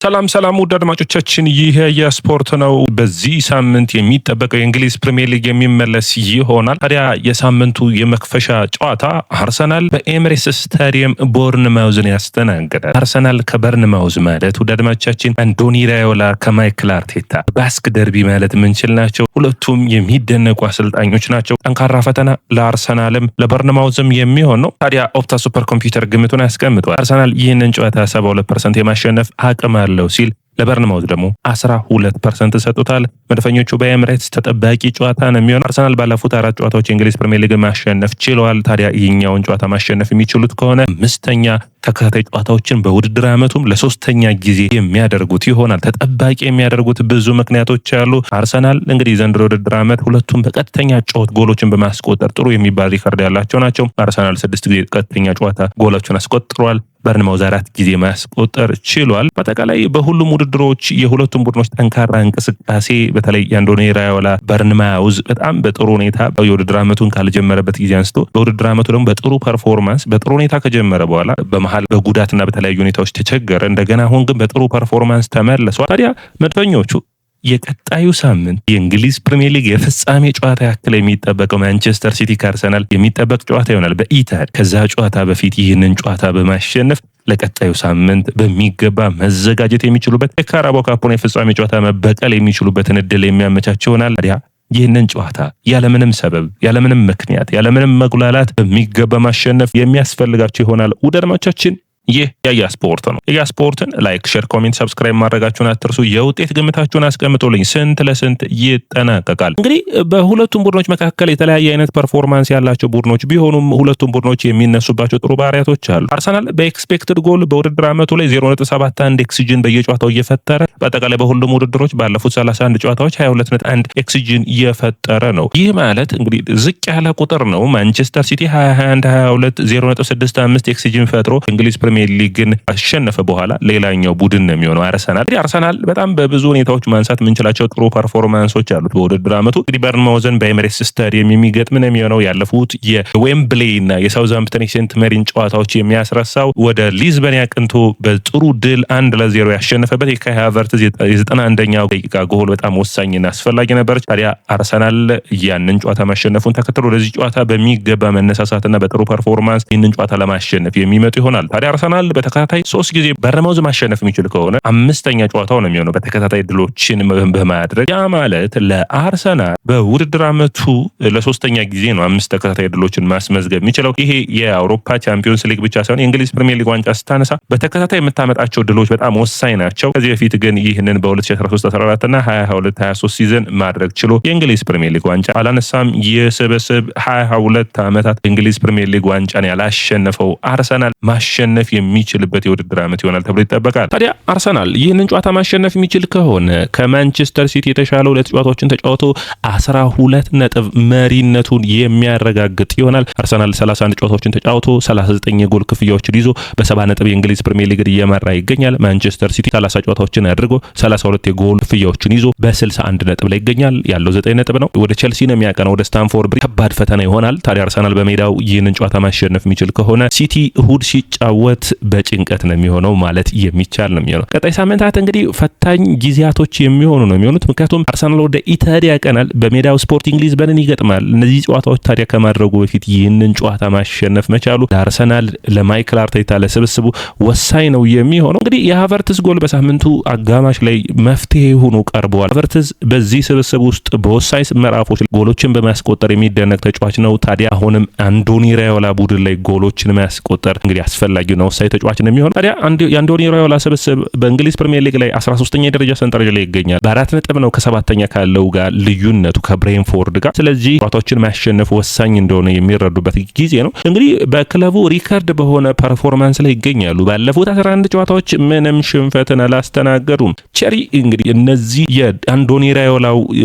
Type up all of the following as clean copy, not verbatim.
ሰላም ሰላም ውድ አድማጮቻችን፣ ይህ የስፖርት ነው። በዚህ ሳምንት የሚጠበቀው የእንግሊዝ ፕሪሚየር ሊግ የሚመለስ ይሆናል። ታዲያ የሳምንቱ የመክፈሻ ጨዋታ አርሰናል በኤምሬትስ ስታዲየም ቦርንማውዝን ያስተናግዳል። አርሰናል ከበርንማውዝ ማለት ውድ አድማጮቻችን አንዶኒ ራዮላ ከማይክል አርቴታ ባስክ ደርቢ ማለት ምንችል ናቸው። ሁለቱም የሚደነቁ አሰልጣኞች ናቸው። ጠንካራ ፈተና ለአርሰናልም ለበርንማውዝም የሚሆን ነው። ታዲያ ኦፕታ ሱፐር ኮምፒውተር ግምቱን ያስቀምጠዋል። አርሰናል ይህንን ጨዋታ 72% የማሸነፍ አቅም አለው ሲል ለበርንማውዝ ደግሞ 12% ሰጡታል። መድፈኞቹ በኤምሬትስ ተጠባቂ ጨዋታ ነው የሚሆነው። አርሰናል ባለፉት አራት ጨዋታዎች የእንግሊዝ ፕሪሚየር ሊግ ማሸነፍ ችለዋል። ታዲያ ይህኛውን ጨዋታ ማሸነፍ የሚችሉት ከሆነ አምስተኛ ተከታታይ ጨዋታዎችን በውድድር ዓመቱም ለሶስተኛ ጊዜ የሚያደርጉት ይሆናል። ተጠባቂ የሚያደርጉት ብዙ ምክንያቶች አሉ። አርሰናል እንግዲህ ዘንድሮ ውድድር ዓመት ሁለቱም በቀጥተኛ ጨዋታ ጎሎችን በማስቆጠር ጥሩ የሚባል ሪከርድ ያላቸው ናቸው። አርሰናል 6 ጊዜ ቀጥተኛ ጨዋታ ጎሎችን አስቆጥሯል። በርንማውዝ 4 ጊዜ ማስቆጠር ችሏል። በአጠቃላይ በሁሉም ውድድሮች የሁለቱም ቡድኖች ጠንካራ እንቅስቃሴ በተለይ የአንዶኒ ራዮላ በርንማውዝ በጣም በጥሩ ሁኔታ የውድድር ዓመቱን ካልጀመረበት ጊዜ አንስቶ በውድድር ዓመቱ ደግሞ በጥሩ performance በጥሩ ሁኔታ ከጀመረ በኋላ በመሀል በጉዳትና በተለያዩ ሁኔታዎች ተቸገረ። እንደገና አሁን ግን በጥሩ performance ተመልሷል። ታዲያ መድፈኞቹ የቀጣዩ ሳምንት የእንግሊዝ ፕሪሚየር ሊግ የፍጻሜ ጨዋታ ያክል የሚጠበቀው ማንቸስተር ሲቲ ከአርሰናል የሚጠበቅ ጨዋታ ይሆናል በኢትሃድ። ከዛ ጨዋታ በፊት ይህንን ጨዋታ በማሸነፍ ለቀጣዩ ሳምንት በሚገባ መዘጋጀት የሚችሉበት የካራባኦ ካፑን የፍጻሜ ጨዋታ መበቀል የሚችሉበትን እድል የሚያመቻች ይሆናል። ታዲያ ይህንን ጨዋታ ያለምንም ሰበብ፣ ያለምንም ምክንያት፣ ያለምንም መጉላላት በሚገባ ማሸነፍ የሚያስፈልጋቸው ይሆናል። ውድ አድማጮቻችን፣ ይህ ያያ ስፖርት ነው። ያያ ስፖርትን like፣ share፣ comment፣ subscribe ማድረጋችሁን አትርሱ። የውጤት ግምታችሁን አስቀምጡልኝ። ስንት ለስንት ይጠናቀቃል? እንግዲህ በሁለቱም ቡድኖች መካከል የተለያየ አይነት performance ያላቸው ቡድኖች ቢሆኑም ሁለቱም ቡድኖች የሚነሱባቸው ጥሩ ባህሪያቶች አሉ። አርሰናል በ expected goal በውድድር ዓመቱ ላይ 0.71 ኤክስጂን በየጨዋታው እየፈጠረ በአጠቃላይ በሁሉም ውድድሮች ባለፉት 31 ጨዋታዎች 22.1 ኤክስጂን እየፈጠረ ነው። ይህ ማለት እንግዲህ ዝቅ ያለ ቁጥር ነው። ማንቸስተር ሲቲ 2021 22 0.65 ኤክስጂን ፈጥሮ እንግሊዝ ፕሪሚየር ሊግን አሸነፈ በኋላ ሌላኛው ቡድን ነው የሚሆነው አርሰናል። እንግዲህ አርሰናል በጣም በብዙ ሁኔታዎች ማንሳት የምንችላቸው ጥሩ performance ኦች አሉት በውድድር ዓመቱ። እንግዲህ በርንማውዝን በኤምሬትስ ስታዲየም የሚገጥም ነው የሚሆነው። ያለፉት የዌምብሌይ እና የሳውዝሃምፕተን የሴንት ሜሪን ጨዋታዎች የሚያስረሳው ወደ ሊዝበን ያቅንቶ በጥሩ ድል 1-0 ያሸነፈበት የካይ ሃቨርትዝ የ91ኛው ደቂቃ ጎል በጣም ወሳኝና አስፈላጊ ነበረች። ታዲያ አርሰናል ያንን ጨዋታ ማሸነፉን ተከትሎ ወደዚህ ጨዋታ በሚገባ መነሳሳትና በጥሩ performance ይህንን ጨዋታ ለማሸነፍ የሚመጡ ይሆናል። ታዲያ አርሰናል በተከታታይ 3 ጊዜ በርንማውዝ ማሸነፍ የሚችል ከሆነ አምስተኛ ጨዋታው ነው የሚሆነው በተከታታይ ድሎችን በማድረግ። ያ ማለት ለአርሰናል በውድድር ዓመቱ ለሶስተኛ ጊዜ ነው አምስት ተከታታይ ድሎችን ማስመዝገብ የሚችለው። ይሄ የአውሮፓ ቻምፒዮንስ ሊግ ብቻ ሳይሆን የእንግሊዝ ፕሪሚየር ሊግ ዋንጫ ስታነሳ በተከታታይ የምታመጣቸው ድሎች በጣም ወሳኝ ናቸው። ከዚህ በፊት ግን ይህንን በ2013-14 እና 2022-23 season ማድረግ ችሎ የእንግሊዝ ፕሪሚየር ሊግ ዋንጫ አላነሳም። የስብስብ 22 ዓመታት የእንግሊዝ ፕሪሚየር ሊግ ዋንጫን ያላሸነፈው አርሰናል ማሸነፍ የሚችልበት የውድድር ዓመት ይሆናል ተብሎ ይጠበቃል። ታዲያ አርሰናል ይህንን ጨዋታ ማሸነፍ የሚችል ከሆነ ከማንቸስተር ሲቲ የተሻለ ሁለት ጨዋታዎችን ተጫውቶ 12 ነጥብ መሪነቱን የሚያረጋግጥ ይሆናል። አርሰናል 31 ጨዋታዎችን ተጫውቶ 39 የጎል ክፍያዎችን ይዞ በ70 ነጥብ የእንግሊዝ ፕሪሚየር ሊግን እየመራ ይገኛል። ማንቸስተር ሲቲ 30 ጨዋታዎችን አድርጎ 32 የጎል ክፍያዎችን ይዞ በ61 ነጥብ ላይ ይገኛል። ያለው 9 ነጥብ ነው። ወደ ቸልሲ ነው የሚያቀናው። ወደ ስታንፎርድ ብሪጅ ከባድ ፈተና ይሆናል። ታዲያ አርሰናል በሜዳው ይህንን ጨዋታ ማሸነፍ የሚችል ከሆነ ሲቲ እሁድ ሲጫወት በጭንቀት ነው የሚሆነው ማለት የሚቻል ነው የሚሆነው። ቀጣይ ሳምንታት እንግዲህ ፈታኝ ጊዜያቶች የሚሆኑ ነው የሚሆኑት። ምክንያቱም አርሰናል ወደ ኢትሃድ ያቀናል፣ በሜዳው ስፖርቲንግ ሊዝበንን ይገጥማል። እነዚህ ጨዋታዎች ታዲያ ከማድረጉ በፊት ይህንን ጨዋታ ማሸነፍ መቻሉ ለአርሰናል፣ ለማይክል አርቴታ፣ ለስብስቡ ወሳኝ ነው የሚሆነው። እንግዲህ የሀቨርትዝ ጎል በሳምንቱ አጋማሽ ላይ መፍትሄ ሆኖ ቀርበዋል። ሀቨርትዝ በዚህ ስብስብ ውስጥ በወሳኝ ምዕራፎች ጎሎችን በማስቆጠር የሚደነቅ ተጫዋች ነው። ታዲያ አሁንም አንዶኒ ራዮላ ቡድን ላይ ጎሎችን ማስቆጠር እንግዲህ አስፈላጊው ነው፣ ወሳኝ ተጫዋች ነው የሚሆነው። ታዲያ የአንዶኒ ራዮላ ስብስብ በእንግሊዝ ፕሪሚየር ሊግ ላይ 13ኛ ደረጃ ሰንጠረዥ ላይ ይገኛል። በ4 ነጥብ ነው ከሰባተኛ ካለው ጋር ልዩነቱ ከብሬንፎርድ ጋር። ስለዚህ ጨዋታዎችን ማሸነፍ ወሳኝ እንደሆነ የሚረዱበት ጊዜ ነው። እንግዲህ በክለቡ ሪከርድ በሆነ performance ላይ ይገኛሉ። ባለፉት 11 ጨዋታዎች ምንም ሽንፈትን አላስተናገዱም። ቸሪ እንግዲህ እነዚህ የአንዶኒ ራዮላው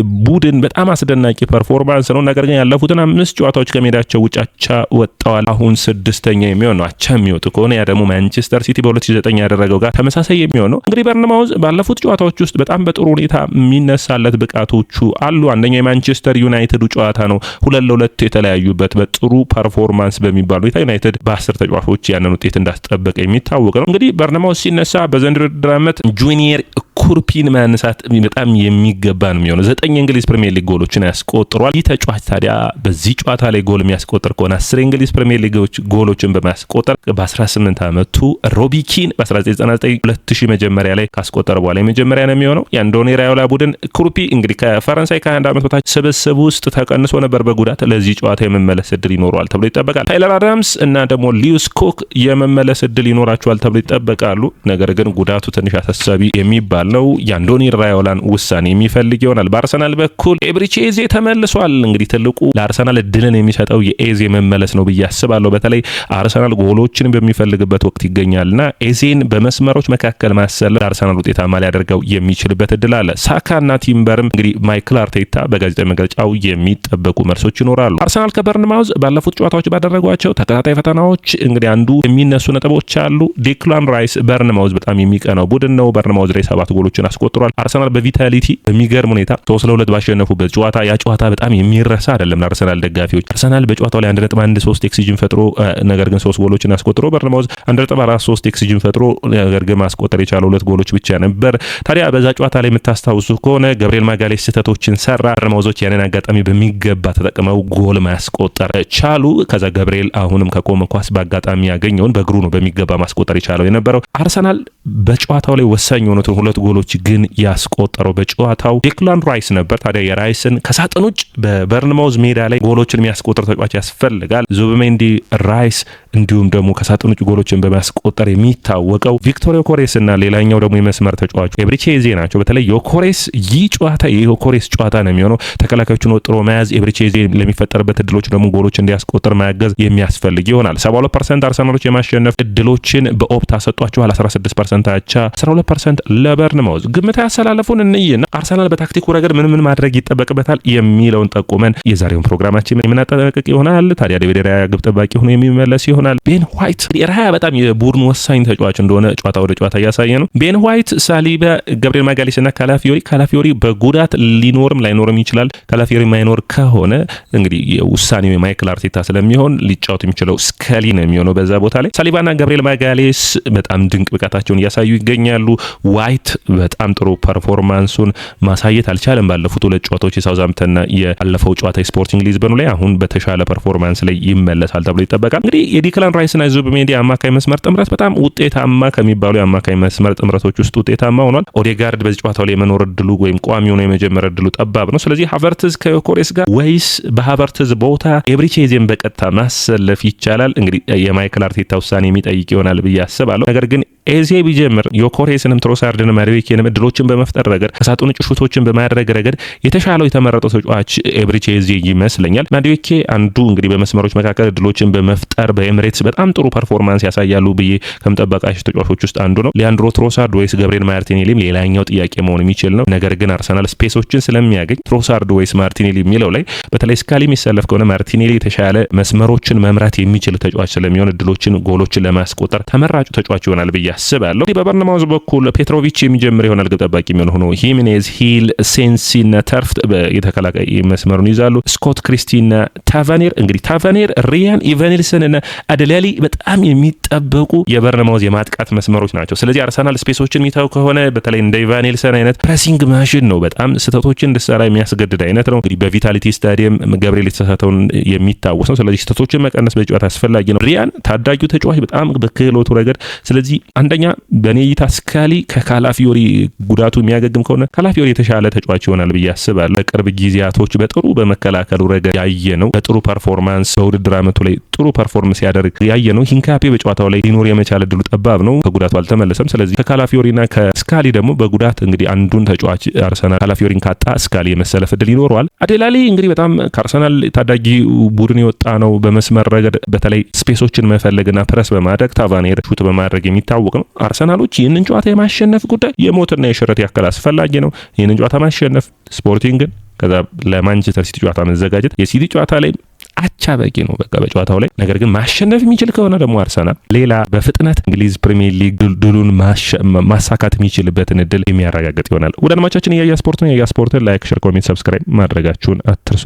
ቡድን በጣም አስደናቂ performance ነው። ነገር ግን ያለፉትን 5 ጨዋታዎች ከሜዳቸው ውጭ አቻ ወጥተዋል። አሁን ስድስተኛ የሚሆን ነው። አቻ የሚወጡ ከሆነ ያ ደግሞ ደግሞ ማንቸስተር ሲቲ በ2009 ያደረገው ጋር ተመሳሳይ የሚሆነው። እንግዲህ በርንማውዝ ባለፉት ጨዋታዎች ውስጥ በጣም በጥሩ ሁኔታ የሚነሳለት ብቃቶቹ አሉ። አንደኛው የማንቸስተር ዩናይትዱ ጨዋታ ነው። 2-2 የተለያዩበት በጥሩ performance በሚባል ሁኔታ ዩናይትድ በ10 ተጫዋቾች ያንን ውጤት እንዳስጠበቀ የሚታወቅ ነው። እንግዲህ በርንማውዝ ሲነሳ በዘንድሮ ውድድር ዓመት ጁኒየር ኩርፒን ማንሳት በጣም የሚገባ ነው የሚሆነው። 9 የእንግሊዝ ፕሪሚየር ሊግ ጎሎችን ያስቆጥሯል። ይህ ተጫዋች ታዲያ በዚህ ጨዋታ ላይ ጎል የሚያስቆጥር ከሆነ 10 የእንግሊዝ ፕሪሚየር ሊግ ጎሎችን በማስቆጠር በ18 ዓመቱ ሮቢ ኪን በ1999 2000 መጀመሪያ ላይ ካስቆጠረ በኋላ የመጀመሪያ ነው የሚሆነው። የአንዶኒ ራዮላ ቡድን ኩርፒ እንግዲህ ከፈረንሳይ ከ21 ዓመት በታች ስብስብ ውስጥ ተቀንሶ ነበር በጉዳት፣ ለዚህ ጨዋታ የመመለስ እድል ይኖረዋል ተብሎ ይጠበቃል። ታይለር አዳምስ እና ደግሞ ሊዊስ ኩክ የመመለስ እድል ይኖራቸዋል ተብሎ ይጠበቃሉ። ነገር ግን ጉዳቱ ትንሽ አሳሳቢ የሚባል ነው። የአንዶኒ ራዮላን ውሳኔ የሚፈልግ ይሆናል። በአርሰናል በኩል ኤብሪቼ ኤዜ ተመልሷል። እንግዲህ ትልቁ ለአርሰናል እድልን የሚሰጠው የኤዜ መመለስ ነው ብዬ አስባለሁ። በተለይ አርሰናል ጎሎችን በሚፈልግበት ወቅት ይገኛልና ኤዜን በመስመሮች መካከል ማሰለፍ አርሰናል ውጤታማ ሊያደርገው የሚችልበት እድል አለ። ሳካና ቲምበርም እንግዲህ ማይክል አርቴታ በጋዜጣዊ መግለጫው የሚጠበቁ መልሶች ይኖራሉ። አርሰናል ከበርንማውዝ ባለፉት ጨዋታዎች ባደረጓቸው ተከታታይ ፈተናዎች እንግዲህ አንዱ የሚነሱ ነጥቦች አሉ። ዴክላን ራይስ በርንማውዝ በጣም የሚቀናው ቡድን ነው። በርንማውዝ ላይ 7 ጎሎችን አስቆጥሯል። አርሰናል በቪታሊቲ በሚገርም ሁኔታ 3-2 ባሸነፉበት ጨዋታ፣ ያ ጨዋታ በጣም የሚረሳ አይደለም ለአርሰናል ደጋፊዎች። አርሰናል በጨዋታው ላይ 1.13 ኤክስጂን ፈጥሮ ነገር ግን 3 ጎሎችን አስቆጥሮ፣ በርንማውዝ 1.43 ኤክስጂን ፈጥሮ ነገር ግን ማስቆጠር የቻለው 2 ጎሎች ብቻ ነበር። ታዲያ በዛ ጨዋታ ላይ የምታስታውሱ ከሆነ ገብርኤል ማጋሌስ ስህተቶችን ሰራ። በርንማውዞች ያንን አጋጣሚ በሚገባ ተጠቅመው ጎል ማስቆጠር ቻሉ። ከዛ ገብርኤል አሁንም ከቆመ ኳስ በአጋጣሚ ያገኘውን በእግሩ ነው በሚገባ ማስቆጠር የቻለው የነበረው። አርሰናል በጨዋታው ላይ ወሳኝ የሆኑትን 2 ጎሎች ግን ያስቆጠረው በጨዋታው ዴክላን ራይስ ነበር። ታዲያ የራይስን ከሳጥን ውጭ በበርንማውዝ ሜዳ ላይ ጎሎችን የሚያስቆጥር ተጫዋች ያስፈልጋል። ዙቢሜንዲ፣ ራይስ እንዲሁም ደግሞ ከሳጥን ውጭ ጎሎችን በማስቆጠር የሚታወቀው ቪክቶር ዮኮሬስ እና ሌላኛው ደግሞ የመስመር ተጫዋቹ ኤብሪቼ ኤዜ ናቸው። በተለይ ዮኮሬስ፣ ይህ ጨዋታ የዮኮሬስ ጨዋታ ነው የሚሆነው። ተከላካዮቹን ወጥሮ መያዝ፣ ኤብሪቼ ኤዜ ለሚፈጠርበት እድሎች ደግሞ ጎሎች እንዲያስቆጥር ማገዝ የሚያስፈልግ ይሆናል። 72% አርሰናሎች የማሸነፍ እድሎችን በኦፕታ ሰጧቸዋል። 16% አቻ፣ 12% ለበርንማውዝ። ግምታዊ አሰላለፉን እንይና አርሰናል በታክቲኩ ረገድ ምን ምን ማድረግ ይጠበቅበታል የሚለውን ጠቁመን የዛሬውን ፕሮግራማችን የምናጠናቅቅ ይሆናል። ታዲያ ዴቪድ ራያ ግብ ጠባቂ ሆኖ የሚመለስ ይሆናል። ቤን ዋይት፣ ራያ በጣም የቡድኑ ወሳኝ ተጫዋች እንደሆነ ጨዋታ ወደ ጨዋታ እያሳየ ነው። ቤን ዋይት፣ ሳሊባ፣ ገብርኤል ማጋሌስ እና ካላፊዮሪ። ካላፊዮሪ በጉዳት ሊኖርም ላይኖርም ይችላል። ካላፊዮሪ ማይኖር ከሆነ እንግዲህ ውሳኔው የማይክል አርቴታ ስለሚሆን ሊጫወት የሚችለው ስከሊ ነው የሚሆነው በዛ ቦታ ላይ። ሳሊባና ገብርኤል ማጋሌስ በጣም ድንቅ ብቃታቸውን እያሳዩ ይገኛሉ። ዋይት በጣም ጥሩ performance ኡን ማሳየት አልቻለም። ባለፉት ሁለት ጨዋታዎች የሳውዛምፕተንና የአለፈው ጨዋታ የስፖርቲንግ ሊዝበኑ ላይ፣ አሁን በተሻለ performance ላይ ይመለሳል ተብሎ ይጠበቃል። እንግዲህ የዲክላን ራይስና የዙቢሜንዲ አማካይ መስመር ጥምረት በጣም ውጤታማ ከሚባሉ የአማካይ መስመር ጥምረቶች ውስጥ ውጤታማ ሆኗል። ኦዴጋርድ በዚህ ጨዋታው ላይ የመኖር እድሉ ወይም ቋሚ ሆኖ የመጀመር እድሉ ጠባብ ነው። ስለዚህ ሀቨርትዝ ከዮኮሬስ ጋር ወይስ በሀቨርትዝ ቦታ ኤብሪቼ ኤዜን በቀጥታ ማሰለፍ ይቻላል? እንግዲህ የማይክል አርቴታ ውሳኔ የሚጠይቅ ይሆናል ብዬ አስባለሁ። ነገር ግን ኤዜ ቢጀምር ዮኮሬስንም ትሮሳርድንም ማዱዌኬንም እድሎችን በመፍጠር ረገድ፣ ከሳጥን ውጭ shoot ኦችን በማድረግ ረገድ የተሻለው የተመረጠው ተጫዋች ኤብሪቼ ኤዜ ይመስለኛል። ማዱዌኬ አንዱ እንግዲህ በመስመሮች መካከል እድሎችን በመፍጠር በኤምሬትስ በጣም ጥሩ performance ያሳያሉ ብዬ ከምጠበቃቸው ተጫዋቾች ውስጥ አንዱ ነው። ሊያንድሮ ትሮሳርድ ወይስ ገብርኤል ማርቲኔሊም ሌላኛው ጥያቄ መሆን የሚችል ነው። ነገር ግን አርሰናል space ኦችን ስለሚያገኝ ትሮሳርድ ወይስ ማርቲኔሊ የሚለው ላይ፣ በተለይ ስካሊ የሚሰለፍ ከሆነ ማርቲኔሊ የተሻለ መስመሮችን መምራት የሚችል ተጫዋች ስለሚሆን እድሎችን፣ ጎሎችን ለማስቆጠር ተመራጩ ተጫዋች ይሆናል ብዬ አስባለሁ። በበርንማውዝ በኩል ፔትሮቪች የሚጀምር ይሆናል ግብ ጠባቂ የሚሆን ሆኖ፣ ሂሜኔዝ፣ ሂል፣ ሴንሲ እና ተርፍት የተከላካይ መስመሩን ይዛሉ። ስኮት ክሪስቲ እና ታቫኔር፣ እንግዲህ ታቫኔር፣ ሪያን፣ ኢቫኒልሰን እና አደላሊ በጣም የሚጠበቁ የበርንማውዝ የማጥቃት መስመሮች ናቸው። ስለዚህ አርሰናል space ኦችን የሚተው ከሆነ በተለይ እንደ ኢቫኒልሰን አይነት pressing machine ነው። በጣም ስህተቶችን እንድሰራ የሚያስገድድ አይነት ነው። እንግዲህ በቪታሊቲ ስታዲየም ገብርኤል የተሳሳተውን የሚታወስ ነው። ስለዚህ ስህተቶችን መቀነስ በጨዋታ አስፈላጊ ነው። ሪያን ታዳጊው ተጫዋች በጣም በክህሎቱ ረገድ፣ ስለዚህ አንደኛ በእኔ እይታ ስካሊ ከካላፊዮሪ ጉዳቱ የሚያገግም ከሆነ ካላፊዮሪ የተሻለ ተጫዋች ይሆናል ብዬ አስባለሁ። በቅርብ ጊዜያቶች በጥሩ በመከላከሉ ረገድ ያየ ነው። በጥሩ performance በውድድር አመቱ ላይ ጥሩ performance ያደርግ ያየ ነው። ሂንካፔ በጨዋታው ላይ ሊኖር የመቻል እድሉ ጠባብ ነው። ከጉዳቱ አልተመለሰም። ስለዚህ ከካላፊዮሪና ከስካሊ ደግሞ በጉዳት እንግዲህ አንዱን ተጫዋች አርሰናል ካላፊዮሪን ካጣ ስካሊ የመሰለፍ እድል ይኖረዋል። አዴላሊ እንግዲህ በጣም ከአርሰናል ታዳጊ ቡድን የወጣ ነው። በመስመር ረገድ በተለይ space ኦችን መፈለግና ፕረስ በማድረግ፣ ታቫኔር shoot በማድረግ የሚታወቅ ነው። አርሰናሎች ይህንን ጨዋታ የማሸነፍ ጉዳይ የሞትና የሽረት ያክል አስፈላጊ ነው። ይህንን ጨዋታ ማሸነፍ፣ ስፖርቲንግን፣ ከዛ ለማንቸስተር ሲቲ ጨዋታ መዘጋጀት፣ የሲቲ ጨዋታ ላይ አቻ በቂ ነው በቃ በጨዋታው ላይ። ነገር ግን ማሸነፍ የሚችል ከሆነ ደግሞ አርሰናል ሌላ በፍጥነት እንግሊዝ ፕሪሚየር ሊግ ድሉን ማሳካት የሚችልበትን እድል የሚያረጋግጥ ይሆናል። ውድ አድማጮቻችን፣ እያያ ስፖርት ነው። እያያ ስፖርትን like፣ share፣ comment፣ subscribe ማድረጋችሁን አትርሱ።